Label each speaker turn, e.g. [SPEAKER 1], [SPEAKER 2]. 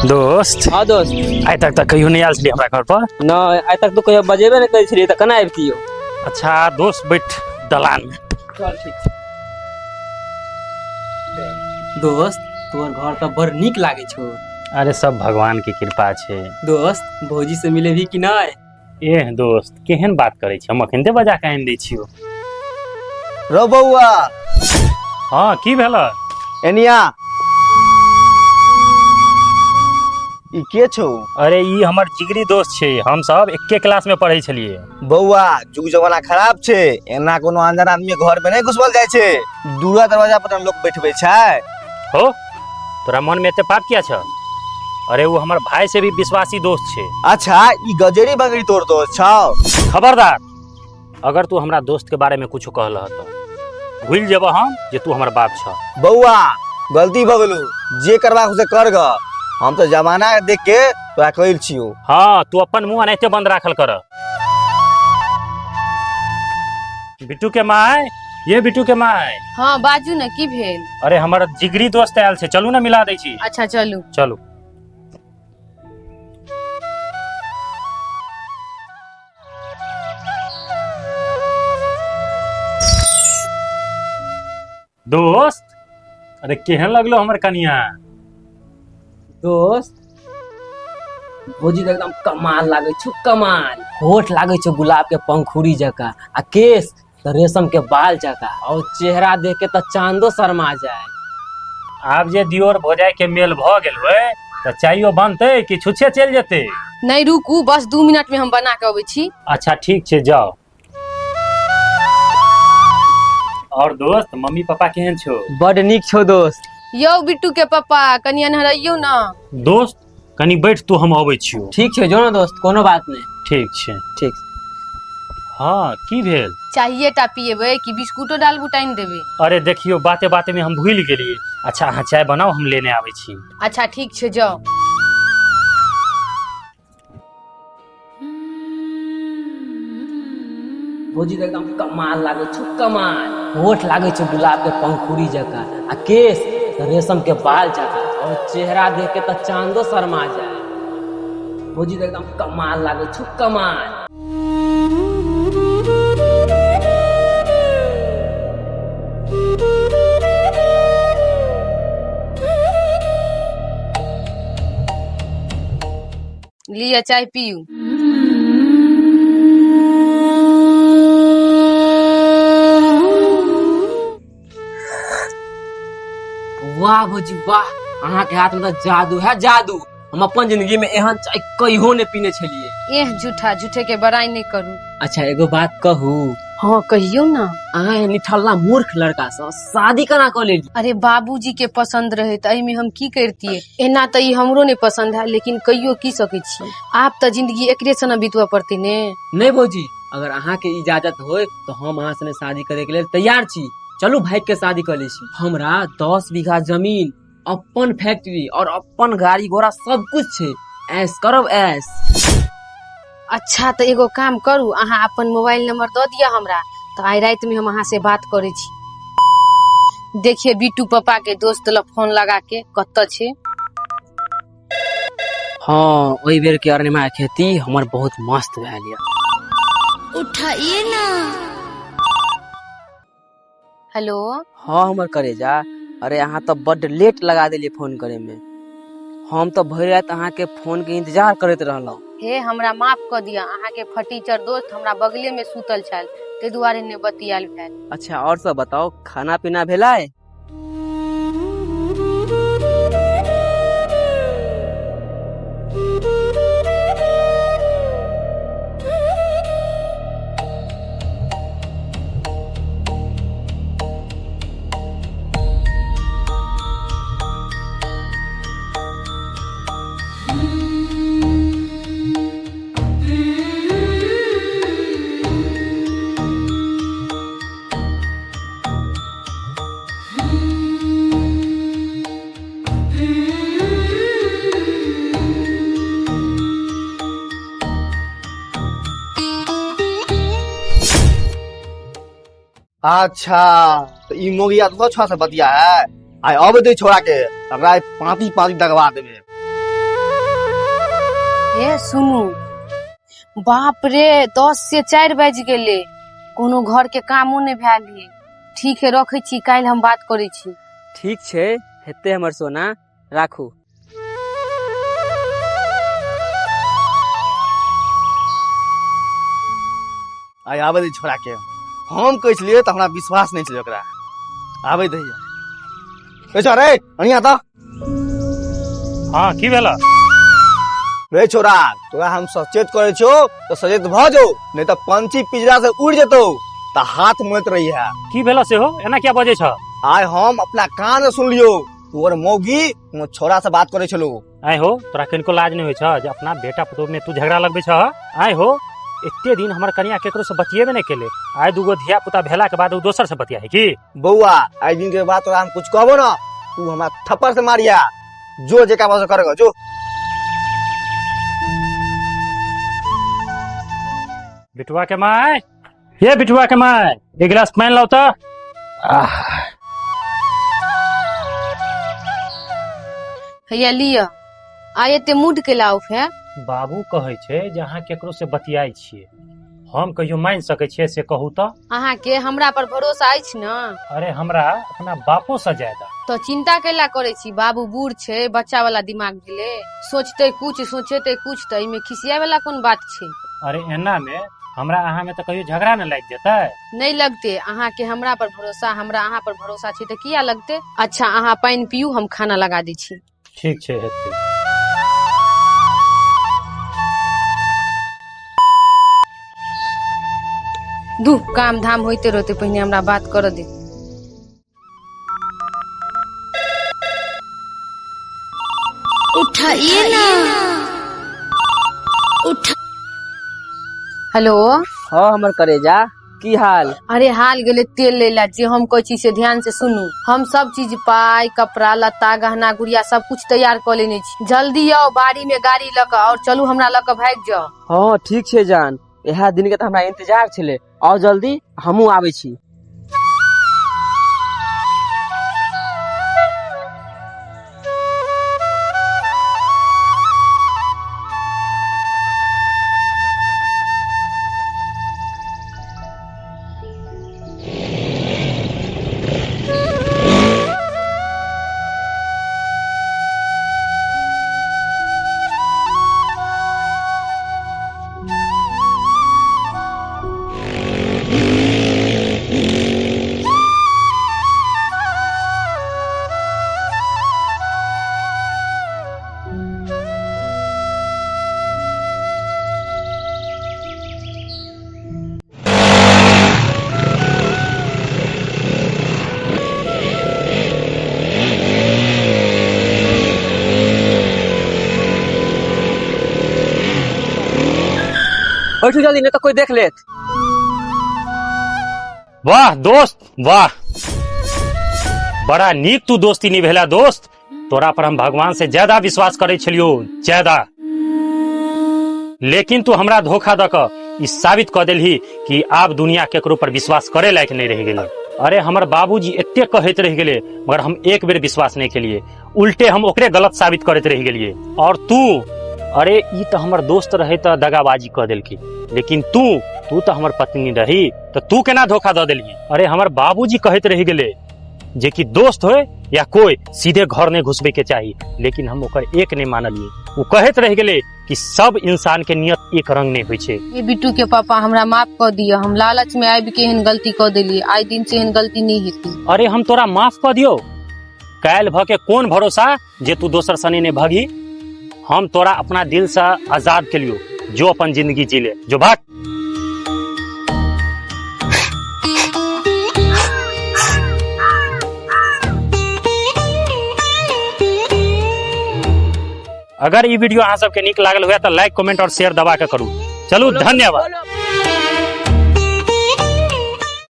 [SPEAKER 1] दोस्त।
[SPEAKER 2] हाँ दोस्त।
[SPEAKER 1] आइ तक तऽ कहियो नहि आयल छलियै हमरा घर पर।
[SPEAKER 2] नहि, आइ तक तू कहियो बजेबे नहि करै छलियै तऽ केना अबितियौ?
[SPEAKER 1] अच्छा दोस्त, बैठ दलान में।
[SPEAKER 2] चल ठीक छै। दोस्त, तोहर घर तऽ बड़ नीक लागै छौ।
[SPEAKER 1] अरे सब भगवान के कृपा छै।
[SPEAKER 2] दोस्त, भौजी से मिलेबही कि नहि?
[SPEAKER 1] एह दोस्त, केहन बात करै छी, हम अखनते बजा के आनि दै छियौ।
[SPEAKER 3] रौ बौआ।
[SPEAKER 1] हाँ, की भेल?
[SPEAKER 3] एनिया, ई के छौ?
[SPEAKER 1] अरे ई हमर जिगरी दोस्त छै, हम सब एके क्लास में पढ़ै छलियै।
[SPEAKER 3] बौआ, जुग जमाना खराब छै, एना कोनो अनजान आदमी घर में नहीं घुसबल जाइ छै, दूरा दरवाजा पर लोग बैठबै छै।
[SPEAKER 1] हो, तोरा मन में एते पाप किया छ? अरे वो हमर भाई से भी विश्वासी दोस्त छै।
[SPEAKER 3] अच्छा, ई गजेरी बगेरी तोर दोस्त छौ?
[SPEAKER 1] खबरदार, अगर तू हमरा दोस्त के बारे में कुछ कहलह तऽ भूल जेबह हम जे तू हमर बाप छ।
[SPEAKER 3] बौआ, गलती भऽ गेलौ, जे करबाक हो से कर ग, हम तऽ जमाना के देख के तोरा कहल छियौ।
[SPEAKER 1] हाँ, तू अपन मुंह एनाहिते बंद राखल कर। बिट्टू के माय, ये बिट्टू के माय।
[SPEAKER 4] हाँ बाजू ने, की भेल?
[SPEAKER 1] अरे हमर जिगरी दोस्त आयल छै, चलू ने मिला दै छी।
[SPEAKER 4] अच्छा चलू।
[SPEAKER 1] चलू। दोस्त, अरे केहन लगलो हमर कनिया?
[SPEAKER 2] दोस्त, भौजी तऽ एकदम कमाल लागै छौ, कमाल। होठ लागै छौ गुलाब के पंखुड़ी जकाँ, आ केश तऽ रेशम के बाल जकाँ, और चेहरा देख के तऽ चांदो शर्मा जाए।
[SPEAKER 1] आब जे दियोर भौजाई के मेल भऽ गेल होय तऽ चाइयो बनतै कि छुच्छे चलि जेतै?
[SPEAKER 4] नहि रुकू, बस 2 मिनट में हम बना के अबै छी।
[SPEAKER 1] अच्छा ठीक छै, जाओ। और दोस्त, मम्मी पापा केहन छौ?
[SPEAKER 2] बड नीक छौ दोस्त।
[SPEAKER 4] यौ बिट्टू के पप्पा, कनि एन्हर अइयौ ने।
[SPEAKER 1] दोस्त, कनि बैठ तू, हम अबै छियौ।
[SPEAKER 2] ठीक छै, जो ने दोस्त, कोनो बात नहि।
[SPEAKER 1] ठीक छै।
[SPEAKER 2] ठीक।
[SPEAKER 1] हाँ, की भेल?
[SPEAKER 4] चाहिए टा पिएबै कि बिस्कुटो डालबू टाइन देबै?
[SPEAKER 1] अरे देखियौ, बाते बाते में हम भूलि गेलियै। अच्छा अहाँ चाय बनाउ, हम लेने आबै छी।
[SPEAKER 4] अच्छा ठीक छै, जाओ।
[SPEAKER 2] भौजी तऽ एकदम कमाल लागै छौ, कमाल। होठ लागै छौ गुलाब के पंखुड़ी जकाँ, आ केश तऽ रेशम के बाल जकाँ, और चेहरा देख के तऽ चांदो शर्मा जाए। भौजी तऽ एकदम कमाल लागै छौ, कमाल।
[SPEAKER 4] लिअ चाय पियू।
[SPEAKER 2] वाह भौजी वाह, अहाँ के हाथ में तऽ जादू है, जादू। हम अपन जिंदगी में एहन चाय कहियो नहीं पीने छलिए।
[SPEAKER 4] एह झूठा, झूठे के बड़ाई नहीं करू।
[SPEAKER 2] अच्छा एगो बात कहू?
[SPEAKER 4] हाँ कहियौ ना।
[SPEAKER 2] अहाँ एहन निठल्ला मूर्ख लड़का से शादी केना कऽ लेली?
[SPEAKER 4] अरे बाबूजी के पसंद रहे तऽ एहिमे हम की करतियै? एना तऽ ई हमरो नहीं पसंद है, लेकिन कहियो की सकै छी, आब तऽ जिंदगी एकरे से न बितबऽ पड़तै ने।
[SPEAKER 2] नहीं भौजी, अगर अहाँ के इजाजत होय तो हम अहाँ से शादी करे के लेल तैयार छी। चलू भाग के शादी कर लै छी। हमरा 10 बीघा जमीन, अपन फैक्ट्री और अपन गाड़ी घोड़ा सब कुछ छै, ऐश करब ऐश।
[SPEAKER 4] अच्छा तऽ एगो काम करू, अहाँ अपन मोबाइल नंबर दऽ दिअ हमरा, तऽ आइ राति में हम अहाँ से बात करै छी। देखिए बिट्टू पापा के दोस्त लग फोन लगा के कतऽ छै।
[SPEAKER 2] हाँ, ओहि बेर के अरणिमा के खेती हमर बहुत मस्त भेल यऽ।
[SPEAKER 5] उठाइए ना।
[SPEAKER 4] हेलो।
[SPEAKER 2] हाँ हमर करेजा, अरे अहाँ तऽ बड्ड लेट लगा देलियै फोन करे में, हम तऽ भरि राति अहाँ के फोन के इंतजार करैत रहलहुँ।
[SPEAKER 4] हे हमरा माफ कऽ दिअ, अहाँ के फटीचर दोस्त हमरा बगले में सुतल छल, ताहि दुआरे नहि बतियाल भेल।
[SPEAKER 2] अच्छा और सब बताओ, खाना पीना भेलै?
[SPEAKER 3] अच्छा तो ई मोगिया तो छोड़ा से बतिया है, आइ अब दे छोड़ा के, हमरा पाती पाती दगवा देबे।
[SPEAKER 4] हे सुनू, बाप रे, 3:50 बाजि गेलै, कोनो घर के कामो नहि भेल है। ठीक है, रखै छी, काल्हि हम बात करै छी।
[SPEAKER 2] ठीक छै, हेतै हमर सोना, राखू।
[SPEAKER 3] आइ आबै दे छोड़ा के। हम कहै छलियै तऽ हमरा विश्वास नहि छलै ओकरा। आबै दे रे छोड़ा, रे अनिया तऽ।
[SPEAKER 1] हाँ, की भेला?
[SPEAKER 3] रे छोड़ा, तोरा हम सचेत करै छियौ तऽ सचेत भऽ जो, नहि तऽ पंछी पिंजरा से उड़ि जेतौ तऽ हाथ मोड़ैत रही है।
[SPEAKER 1] की भेला सेहो, एना क्या बजै छ?
[SPEAKER 3] आइ हम अपना कान से सुनलियौ, तोर मौगी कोनो छोड़ा से बात करै छलौ।
[SPEAKER 1] आइ हो, तोरा कनिको लाज नहि होइ छ जे अपना बेटा पुतोह में तू झगड़ा लगबै छ? आइ हो, एते दिन हमर कनिया केकरो से बतियेबे नहि केले, आइ दूगो धिया पुता भेला के बाद ओ दोसर से बतिया है की?
[SPEAKER 3] बौआ, आइ दिन के बाद तोरा हम कुछ कहबो ना, तू हमरा थप्पड़ से मारिया। जो जेका बस करगा जो।
[SPEAKER 1] बिटुआ के माय, ये बिटुआ के माय, एक गिलास पानि लाउ तऽ। आह।
[SPEAKER 4] हैया लिअ, आइ एते मूड के लाउ फेर।
[SPEAKER 1] बाबू कहै छै जे अहाँ केकरो से बतियाइ छियै, हम कहियो मानि सकै छियै से कहू तऽ?
[SPEAKER 4] अहाँके हमरा पर भरोसा अछि ने?
[SPEAKER 1] अरे हमरा अपना बापो से ज्यादा।
[SPEAKER 4] तऽ चिंता कैला करै छी? बाबू बूढ़ छै, बच्चा वाला दिमाग भेलै, सोचते कुछ सोचेते कुछ, तऽ एहिमे खिसियाए वाला कोन बात छै?
[SPEAKER 1] अरे एना मे हमरा अहाँ में तऽ कहियो झगड़ा ने लागि जेतै?
[SPEAKER 4] नहि लगते, अहाँके हमरा पर भरोसा, हमरा अहाँ पर भरोसा छै तऽ किया लगते? अच्छा अहाँ पानि पियू, हम खाना लगा दै छी।
[SPEAKER 1] ठीक छै, हेतै।
[SPEAKER 4] दू काम धाम होइते रहते, पहिने हमरा बात करऽ दे।
[SPEAKER 5] उठाइए ना, उठा।
[SPEAKER 4] हेलो।
[SPEAKER 2] हाँ हमर करेजा, की हाल?
[SPEAKER 4] अरे हाल गेले तेल ले ला, जे हम कहै छी से ध्यान से सुनू। हम सब चीज पाइ, कपड़ा लत्ता, गहना गुड़िया सब कुछ तैयार कऽ लेने छी। जल्दी आउ बाड़ी में गाड़ी लऽ कऽ और चलू हमरा लऽ कऽ भागि जाउ।
[SPEAKER 2] हाँ ठीक छै जान, इएह दिन के तऽ हमरा इंतजार छलै। आउ जल्दी, हमहूँ आबै छी। बैठू जल्दी, नहीं तो कोई देख लेत।
[SPEAKER 1] वाह दोस्त वाह, बड़ा नीक तू दोस्ती निभेला दोस्त। तोरा पर हम भगवान से ज्यादा विश्वास करे छलियो ज्यादा, लेकिन तू हमरा धोखा दऽ कऽ ई साबित कऽ देलही कि आब दुनिया केकरो पर विश्वास करे लायक नहीं रहि गेलै। अरे हमर बाबूजी एते कहैत रहि गेलै, मगर हम एक बेर विश्वास नहीं केलिए, उल्टे हम ओकरे गलत साबित करैत रहि गेलिए। और तू, अरे ई तऽ हमर दोस्त रहे तऽ दगाबाजी कऽ देलकी, लेकिन तू तू तऽ हमर पत्नी रही तऽ तू केना धोखा दऽ देलही? अरे हमर बाबूजी कहैत रहि गेलै जे कि दोस्त होय या कोई, सीधे घर नहीं घुसबे के चाही, लेकिन हम ओकर एक नहीं मानलिए। ओ कहैत रहि गेलै कि सब इंसान के नियत एक रंग नहीं होइ छै।
[SPEAKER 4] ए बिट्टू के पापा, हमरा माफ कऽ दिअ, हम लालच में आबि के एहन गलती कऽ देलियै, आइ दिन से एहन गलती नहीं हेतै।
[SPEAKER 1] अरे हम तोरा माफ कऽ दियौ, काल्हि भऽ के कोन भरोसा जे तू दोसर सने नहीं भगी। हम तोरा अपना दिल से आजाद केलियो, जो अपन जिंदगी जी ले, जो भाग। अगर ई वीडियो अहाँ सबके नीक लागल हुए तो लाइक, कमेंट और शेयर दबा के करू। चलू धन्यवाद।